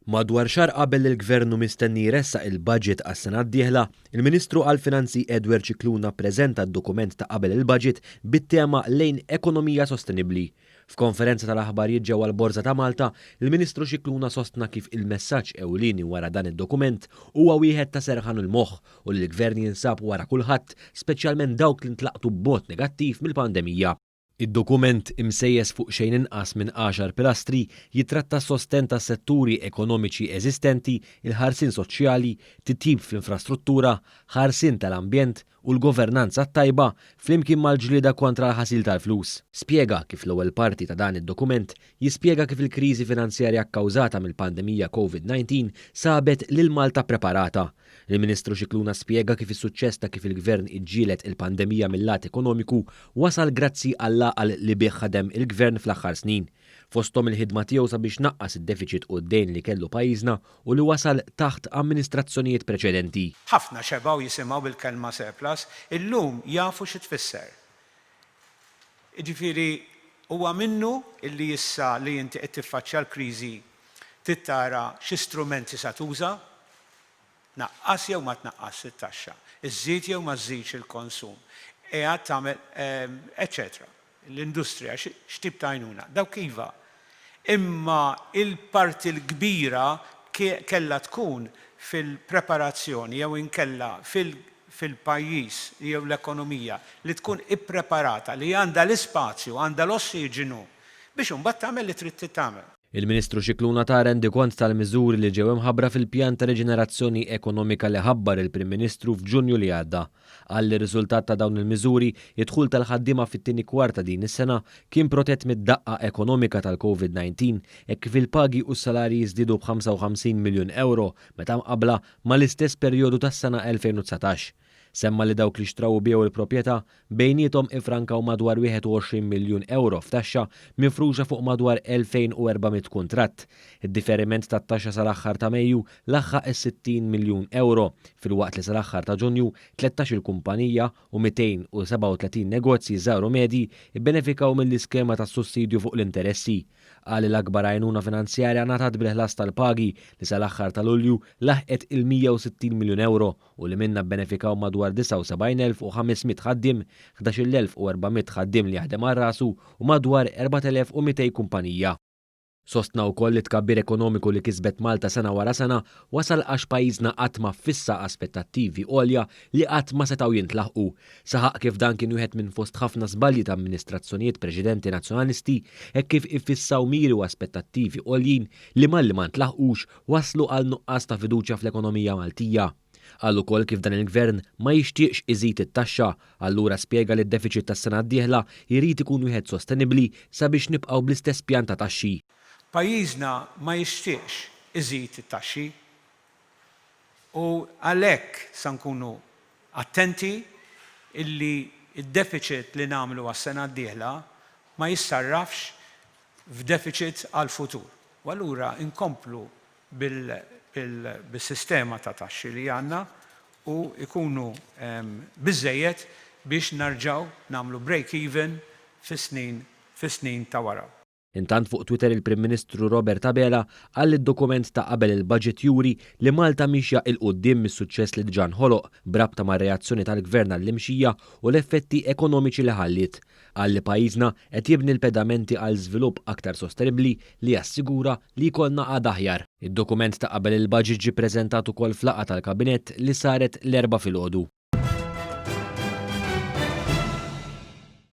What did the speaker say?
Madwar xahar qabel il-Gvern hu mistenni jressaq il-budget għas-sena d-dieħla, il-Ministru għall-Finanzi Edward Scicluna ppreżenta d-dokument ta' qabel il-budget bit-tema Lejn Ekonomija Sostenibbli. F'konferenza tal-aħbarijiet ġewwa l-Borża ta' Malta, il-Ministru Scicluna sostna kif il-messaġġ ewlieni wara dan id-dokument huwa wieħed ta' serħan il-moħħ u li l-Gvern jinsab wara kulħadd, speċjalment dawk li ntlaqtu b'mod negattiv mill-pandemija. Id-dokument, imsejjes fuq xejn inqas minn għaxar pilastri, jittratta s-sostenn tas-setturi ekonomiċi eżistenti, il-ħarsien soċjali, titjib fl-infrastruttura, ħarsien tal-ambjent u l-governanza t-tajba, flimkien mal-ġlieda kontra l-ħasil tal-flus. Spjega kif l-ewwel parti ta' dan id-dokument jispjega kif il-kriżi finanzjarja kkawżata mill-pandemija Covid 19 sabet lil Malta ppreparata. Il-Ministru Scicluna spjega kif is-suċċess ta' kif il-Gvern iġġieled il-pandemija mil-lat ekonomiku wasal grazzi għall-għaqal li bih ħadem il-Gvern fl-aħħar snin. Fosthom il-ħidma tiegħu sabiex naqqas id-defiċit u d-dejn li kellu pajjiżna u li wasal taħt amministrazzjonijiet preċedenti. Ħafna xebgħu jisimgħu bil-kelma surplus, illum jafu xi tfisser. Jiġifieri huwa minnu illi issa li inti qed tiffaċċja l-kriżi trid tara xi strumenti sa tuża, Tnaqqas jew ma tnaqqasx it-taxxa, iżżid jew ma żżidx il-konsum, qiegħed tagħmel eċċetera. L-industrija x'tip ta' għajnuna. Dawk iva. Imma il-parti l-kbira kellha tkun fil-preparazzjoni jew inkella fil-pajjiż jew l-ekonomija li tkun ippreparata, li għandha l-ispazju, għandha l-ossiġenu biex imbagħad tagħmel li trid tagħmel. Il-Ministru Scicluna ta rendikont tal-miżuri li ġew imħabbra fil-pjan ta' riġenerazzjoni ekonomika li ħabbar il-Prim Ministru f'Ġunju li għadda. Qal li riżultat ta' dawn il-miżuri, id-dħul tal-ħaddiema fit-tieni kwart ta' din is-sena kien protett mid-daqqa ekonomika tal-Covid 19 hekk kif il-pagi u s-salarji żdiedu b'55 miljun ewro meta mqabbla mal-istess perjodu tas-sena 2019. Semma li dawk li xtraw u biegħu l-proprjetà bejniethom iffrankaw madwar 21 miljun ewro f'taxxa mifruxa fuq madwar 2,400 kuntratt. Id-diferiment tat-taxxa sal-aħħar ta' Mejju laħħaq is-60 miljun ewro, filwaqt li sal-aħħar ta' Ġunju, tlettax-il kumpanija u 237 negozji żgħar u medji bbenefikaw mill-iskema tas-sussidju fuq l-interessi. Qal li l-akbar għajnuna finanzjarja ngħatat bil-ħlas tal-pagi li sal-aħħar ta' Lulju laħqet il-160 miljun ewro u li minnha bbenefikaw madwar 79,500 ħaddiem, 11,400 ħaddiem li jaħdem għal rasu u madwar 4,200 kumpanija. Sostna wkoll li t-tkabbir ekonomiku li kisbet Malta sena wara sena wasal għax pajjiżna qatt ma ffissa aspettattivi għolja li qatt ma setgħu jintlaħqu. Saħaq kif dan kien wieħed minn fost ħafna żbalji ta' amministrazzjonijiet preċedenti Nazzjonalisti hekk kif iffissaw miri u aspettattivi għoljin li malli ma ntlaħqux wasslu għal nuqqas ta' fiduċja fl-ekonomija Maltija. Qal ukoll kif dan il-Gvern ma jixtieqx iżid it-taxxa, allura spjega li d-defiċit tas-sena d-dieħla jrid ikun wieħed sostenibbli sabiex nibqgħu bl-istess pjan ta' taxxi. Pajjiżna ma jixtieqx iżid it-taxxi u għalhekk sa nkunu attenti illi d-defiċit li nagħmlu għas-sena d-dieħla ma jissarrafx f'defiċit għall-futur. U allura nkomplu bis-sistema ta' taxxi li għandna u jkunu biżżejjed biex narġgħu nagħmlu break even fis-snin fis-snin ta' wara. Intant fuq Twitter il-Prim Ministru Robert Abela qal li d-dokument ta' qabel il-budget juri li Malta miexja 'il quddiem mis-suċċess li diġà nħoloq b'rabta mar-reazzjoni tal-Gvern għall-imxija u l-effetti ekonomiċi li ħalliet. Qal li pajjiżna qed jibni l-pedamenti għal żvilupp aktar sostenibbli li jassigura li jkollna għada aħjar. Id-dokument ta' qabel il-budget ġie ppreżentat ukoll f'laqgħa tal-Kabinett li saret l-Erbgħa filgħodu.